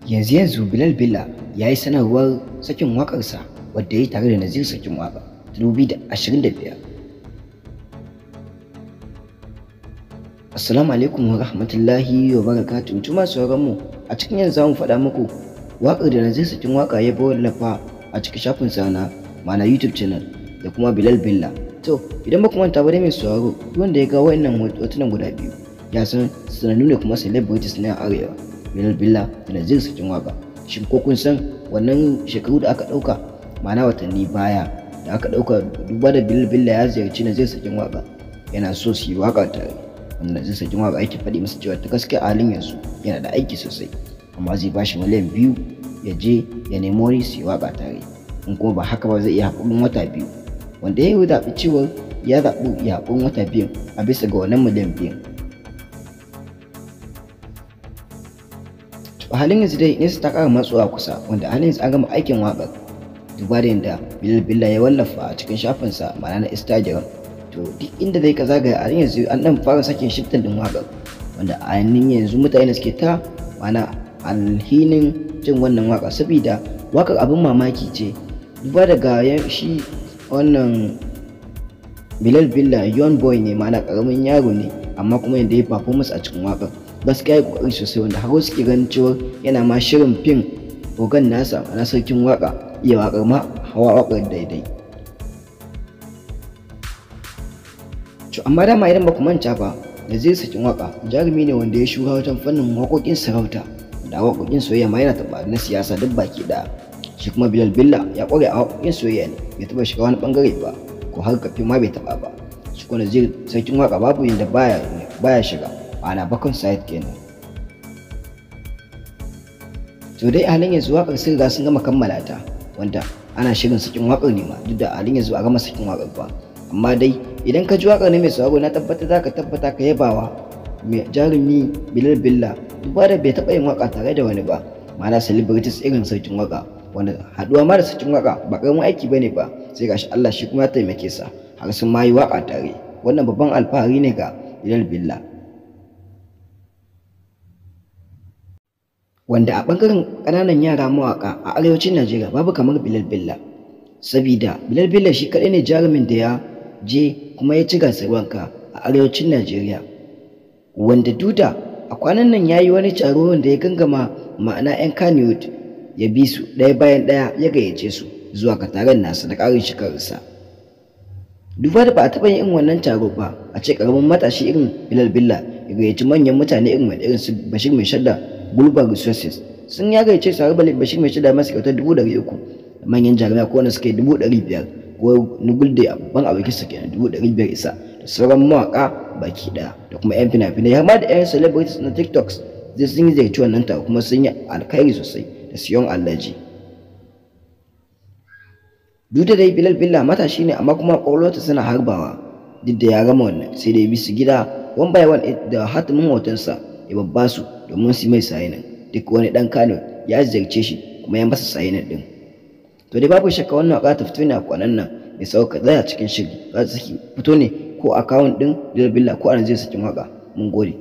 Yanzu Bilal Billa ya yi sanarwar sakin waƙarsa wadda ya yi tare da Naziru Sarkin Waƙa 2025. Assalamu alaikum wa rahmatullahi wa barakatuhu. Tuma sauran mu a cikin yanzu zamu faɗa muku waƙar da Naziru Sarkin Waƙa ya wallafa a cikin shafin sa na ma'ana YouTube channel da kuma Bilal Billa. To idan ba ku manta ba dai mai sauraro, duk wanda ya ga wa'annan hotunan guda biyu ya san sanannu ne kuma celebrities na arewa, Bilal Billa da Naziru Sarkin Waƙa. Shin ko kun san wannan shekaru da aka ɗauka, ma'ana watanni baya da aka ɗauka, duba da Bilal Billa ya ziyarci Naziru Sarkin Waƙa, yana so su yi waƙa tare, wanda Naziru Sarkin Waƙa yake faɗi masa cewa ta gaskiya a halin yanzu yana da aiki sosai, amma zai bashi miliyan 2 ya je ya nemi wani su yi waƙa tare, in kuma ba haka ba zai iya haƙurin wata 2, wanda ya yi zaɓi cewa ya zaɓi ya haƙurin wata 2 a bisa ga wannan miliyan 2. A halin yanzu dai nesa ta ƙara matsowa kusa, wanda a halin yanzu an gama aikin waƙar, duba da yadda Bilal Billa ya wallafa a cikin shafinsa, ma'ana na Instagram. To duk inda dai ka zagaya, a halin yanzu an ɗan fara sakin shiftan ɗin waƙar, wanda a halin yanzu mutane suke ta ma'ana alhinin jin wannan waƙa, saboda waƙar abin mamaki ce, duba daga shi wannan Bilal Billa young boy ne, ma'ana ƙaramin yaro ne, amma kuma yadda ya performance a cikin waƙar gaskiya ya kokari sosai, wanda har wasu ke ganin cewa yana ma shirin fin ogan nasa, na Sarkin Waka, iya waƙar ma hawa waƙar daidai. To amma dama idan ba ku manta ba, Naziru Sarkin Waka jarumi ne wanda ya shuga wajen fannin waƙoƙin sarauta da waƙoƙin soyayya, ma yana taɓa na siyasa duk baki ɗaya. Shi kuma Bilal Billa ya ƙware a waƙoƙin soyayya ne, bai taɓa shiga wani ɓangare ba, ko har kafi ma bai taɓa ba. Shi kuma Naziru Sarkin Waka babu yadda baya shiga, ma'ana bakon side kenan. To dai a halin yanzu waƙar sun riga sun gama kammala ta, wanda ana shirin sakin waƙar ne ma, duk da a halin yanzu a gama sakin waƙar ba. Amma dai idan ka ji waƙar ne mai sauraro, na tabbata za ka tabbata ka yabawa mai jarumi Bilal Billa, duba da bai taɓa yin waƙa tare da wani ba, ma'ana celebrities irin Sarkin Waƙa, wanda haɗuwa ma da Sarkin Waƙa ba ƙaramin aiki bane ba, sai gashi Allah shi kuma ya taimake sa har sun ma yi waƙa tare. Wannan babban alfahari ne ga Bilal Billa, wanda a ɓangaren ƙananan yara mawaƙa a arewacin Najeriya babu kamar Bilal Billa, sabida Bilal Billa shi kaɗai ne jarumin da ya je kuma ya ci gasar wanka a arewacin Najeriya, wanda duda a kwanan nan ya yi wani taro wanda ya gangama ma'ana 'yan Kannywood, ya bi su ɗaya bayan ɗaya ya gayyace su zuwa ga taron nasa na ƙarin shekararsa. Duba da ba a taɓa yin wannan taro ba, a ce ƙaramin matashi irin Bilal Billa ya gayyaci manyan mutane irin wanda irin su Bashir Mai Shadda Global Resources sun ya gayyace su, har Bashir Mai Shadda masa kyautar 300,000, manyan jarumai ko wanda suka yi 500,000, ko Nugulde babban abokinsa kenan 500,000 isa, da sauran mawaƙa baki ɗaya da kuma 'yan fina-finai, har ma da 'yan celebrities na TikToks zai sun yi ziyarci wannan taro, kuma sun yi alkhairi sosai da siyon allaji. Duk da dai Bilal Billa matashi ne, amma kuma ƙwaƙwalwarsa suna harbawa. Duk da ya gama wannan, sai dai bi su gida one by one da hatimin hotonsa ya babba su domin su mai signing. Duk wani ɗan Kano ya ziyarce shi kuma ya masa signing ɗin. To dai babu shakka wannan waƙa ta fito ne a kwanan nan mai sauka tsaya cikin shiri, za ta saki fito ne ko account ɗin Bilal Billa ko a Naziru Sarkin Waƙa. Mun gode.